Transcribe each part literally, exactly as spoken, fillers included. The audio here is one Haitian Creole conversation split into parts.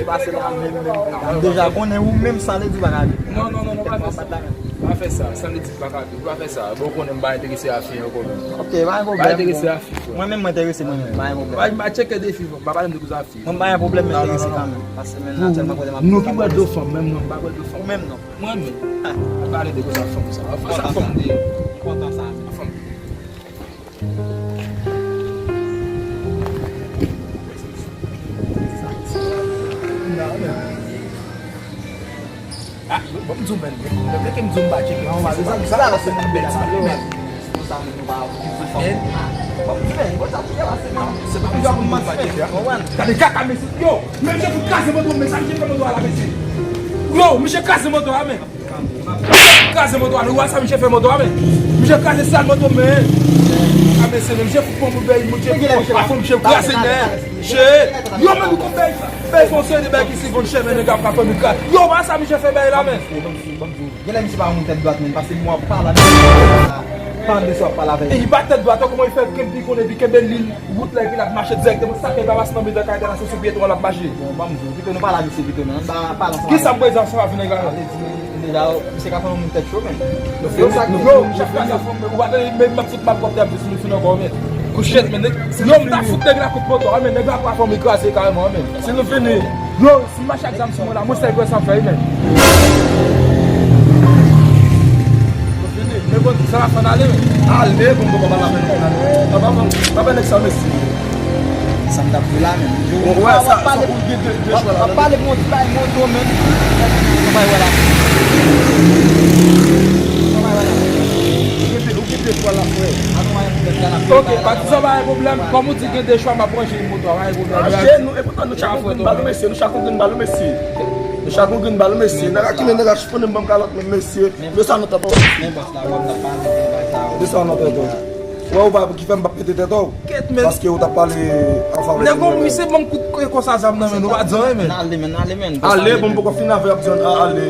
Pase la menm, menm. M deja konnen ou menm, sa vle di ou pa ka vin. Non, non, non, non, pa fè sa. Pa fè sa, sa vle di pa ka vin. Pa fè sa. Bon, ou konnen m pa enterese a fi ankò menm. Ok, pa gen pwoblèm. Pa enterese a fi, frè. Mwen menm, mwen enterese mwen menm. Pa gen pwoblèm. Pa, pa tcheke de fi, pa pale m de koze a fi. Mwen pa gen pwoblèm, m enterese kanmenm. Pase men aktyèlman kote m ap. Nou ki bwè dlo fanm, menm mwen, m pa bwè dlo fanm. Ou menm non. Mwen menm. Pa pale de koze a fanm sa. Fò sa fanm de. Kontan sa. Fanm. Ah, bon, m di w, men, men, men, men, ke m di w, m pa tcheke. Non, pa bezwen, sa la, se menm bèl sa, men. Konsa, men, nou pa okipe fanm. Bon, m di, men, bon, sa, se pa, se pa, se pa, se pa, se pa, se pa, gade kaka, mesye, yo, men, misye fout kraze moto, men, sa, misye fè moto a la, mesye. Yo, misye kraze moto a, men. Kraze moto a, nou wè sa misye fè moto a, men. Misye kraze sal moto, men. A, mesye, men misye fout pran pou bèy, misye fout pran pou bèy, misye kraze nèt. Che, yo, men nou konn bèy, bèy fon seri de bèy ki si konn chè, men nèg ap ka fè nou kraze. Yo, wè sa misye fè bèy la, men. Genlè misye pa yon moun tèt dwat, men, pase mwen ap pale avèk misye. Pale de sa w ap pale avèk li. Li pa tèt dwat, kòman li fè kenbe, pi konn epi kenbe liy wout la, epi l ap mache dirèkteman, sa fè l pa pase nan mitan kay la, se sou pyeton an l ap mache. Bon, ban m di w, pito nou pale a misye pito, men, ann pa pale ansanm avèk li. Kisa m bezwen ansanm avèk nèg la? Sa vle di, men, deja, misye ka fè yon moun tèt cho, men. Yo, sa ki yo, misye kraze fanm, men, ou pa tande, men, m ap fout m ap kòb tèt sou li fin ankò, men. Kouchèt, men, nèg, yo, m ta fout nèg la kout moto a, men, nèg la pa fè m kraze kareman, men. Si nou fini. Yo, si m mache ak zam sou mwen la, mwen sèl wè sa m fè, wi, men. Mwen fini. Men bon, sa va fè n ale, men. Ale, bon, bon, bon, ale, ale. Papa, papa, nèg sa, mesye. Sa m t ap di la, men. Bon, wè, sa, w ap pale pou de, de, de chwa la, w ap pale pou yon ti bagay moto, men. Ou pa wè la. Ou pa wè la. Ou gen de, ou gen de chwa la, frè. Ok, pa di sa, pa gen pwoblèm. Kòm ou di gen de chwa, m ap ranje moto a, pa gen pwoblèm. Ranje nou, e poutan nou chak nou gen bal, mesye. Nou chak nou gen bal, mesye. Nou chak nou gen bal, mesye. Nèg a ki men nèg a chifonnen m ban m kalòt, men mesye. Men sa nan tèt ou. Men bòs la, wè m t ap pale de bagay sa yo. Men sa nan tèt ou. Wè ou pa ki fè m p ap pete tèt ou. Kèt, men. Paske ou t ap pale an favè de mwen. Nèg, misye ban m kout kòsa zam nan, men, ou pa di anyen, men. N ale, men, n ale, men. Ale, bon, m poko fin avè y ap di ale.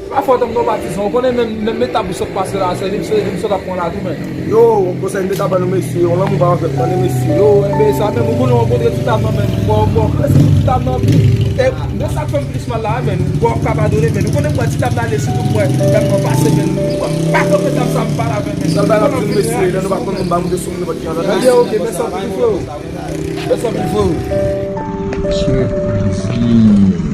Pa fòt anm non patizan, ou konnen menm, menm meta pou sot pase la, se li, se li m sot ap pran la tou, men. Yo, yon konsèy meta ban nou mesye, yon lanmou pa anfèt, tande mesye. Yo, enben sa menm, ou konnen w rankontre ti dam nan menm, bò, bò, se ti dam nan, e, men sa k fè m plis mal la, men, bò, w ap ka padone, men, ou konnen m wè ti dam nan ale sou tout mwen, dam nan pase, men, m pa kanpe dam sa m pale avè l, men. Sèl bagay m ap di nou mesye, lè nou pa konn moun ba nou de sou nenpòt ki anlè. Ebyen, ok, mèsi anpil, freo. Mèsi anpil, freo.